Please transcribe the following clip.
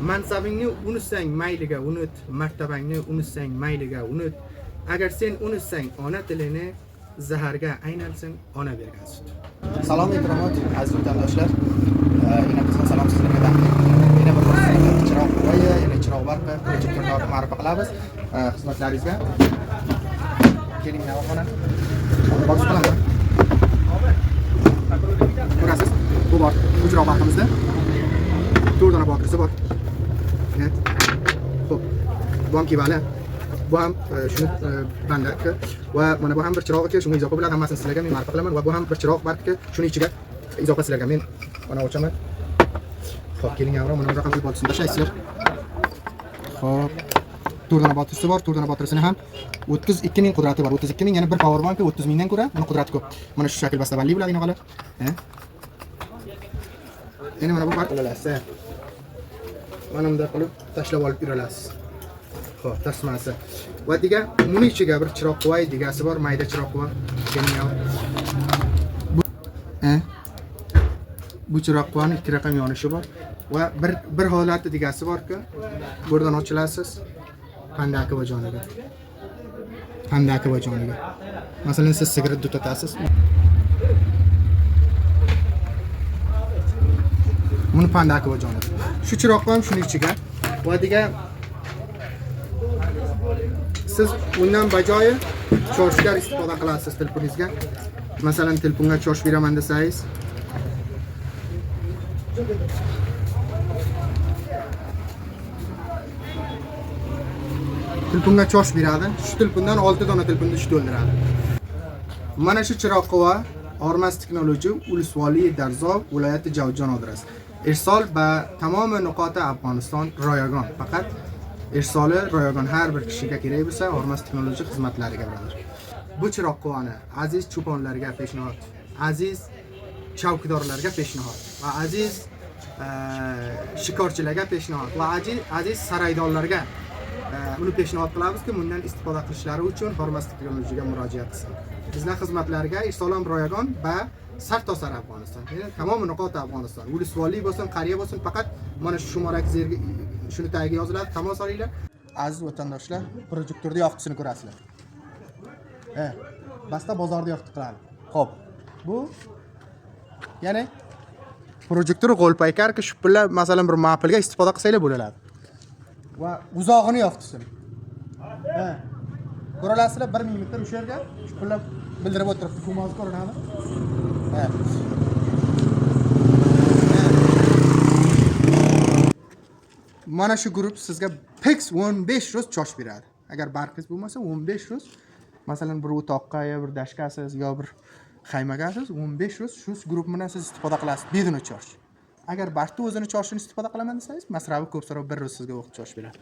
Mansabingni unutsang mayliga unut, martabangni unutsang mayliga unut. Agar sen unutsang ona tilini, zaharga aynalsin ona bergan sut. Salom ehtiromot aziz vatandoshlar. Yana bizning salom sizlarga taqdim. Yana bir chiroq qo'ya, yana chiroq barqi projektorlarni ma'rifa qilamiz xizmatlaringizga. Keling navxona. Boks qilaman. Ko'rasiz, bu bor. Bu chiroq barqimizda 4 dona botirisi bor. Evet. Xo'p. Bu ham kivali. Bu ham shuni bandaki va mana bu ham bir chiroq aka, shunga izofa bo'ladi, hammasini sizlarga men ma'rifa qilaman va bu ham bir chiroq barqi, shuni ichiga izofa sizlarga men mana ochaman. Xo'p, keling avro, mana bu raqamli botirisini tashlaysizlar. Xo'p. 4 dona botirisi bor, 4 dona botirisini ham 32 ming qudrati bor. 32 ming, yana bir power bank 30 mingdan ko'ra buni qudrati ko'p. Mana shu shakl bastabanli bo'ladi inoqalar. Endi mana bu barq olasiz. Mana bunday qilib tashlab olib yuralasiz. Xo'p, tasmasi. Va degan buni ichiga bir chiroq qo'y degasi bor, mayda chiroq qo'y. Bu bu chiroq qo'yani ikki raqam yonishi bor va bir holati degasi borki, buradan ochilasiz. Pandaki va joniga. Pandaki va joniga. Masalan, siz sigaret tutatasiz. Buni pandaki va joniga. Shu chiroq ham shuni ichiga. Va degan siz undan bajoyi choshgar istifoda qilasiz telefoningizga. Masalan, telefonga chosh beraman desangiz, telefonga chosh beradi. Shu telefondan 6 dona telefonni ish to'ldiradi. Mana shu chiroqqa Ormas Technology Ulusvoli Darzob viloyati Javjon adresi. Irsol ba tamomi nuqoti Afg'oniston royagon. Faqat irsoli royagon har bir kishiga kerak bo'lsa Ormas Technology xizmatlariga birodar. Bu chiroqqa aziz cho'ponlarga peshnohod, aziz chavkidorlarga peshnohod va aziz shikorchilarga peshnohod va aziz saraydorlarga uni peshnohod qilamizki, bundan istifoda qilishlari uchun Hormas Technologyga murojaat qilsin. Bizlar xizmatlarga irsol ham royagon va sartosar Afg'oniston, ya'ni tamomi nuqot Afg'oniston, ulusvoli bo'lsin, qariya bo'lsin, faqat mana shu shumorak zerga shuni tagiga yoziladi, tamom olinglar. Aziz vatandoshlar, projektorda yoqtisini ko'rasizlar. Basta bozorda yoqti qiladi. Xo'p, bu ya'ni projektor qo'lpaykarki shu pullar masalan bir mapilga istifoda qilsanglar bo'ladi. Va uzog'ini yoqtisin. Ko'ralasizlar 1000 metr o'sha yerga shu pullar bildirib o'tiribdi. Kumoz ko'rinadi. Mana shu guruh sizga PEX 15 ro'z chosh beradi. Agar barqingiz bo'lmasa 15 ro'z, masalan bir o'toqqa yo bir dashkasiz yo bir xaymagasiz 15 ro'z shu guruh bilan siz istifoda qilasiz beduni chosh. Agar barqni o'zini choshini istifoda qilaman desangiz, masrafi ko'p so'rab bir ro'z sizga vaqt chosh beradi.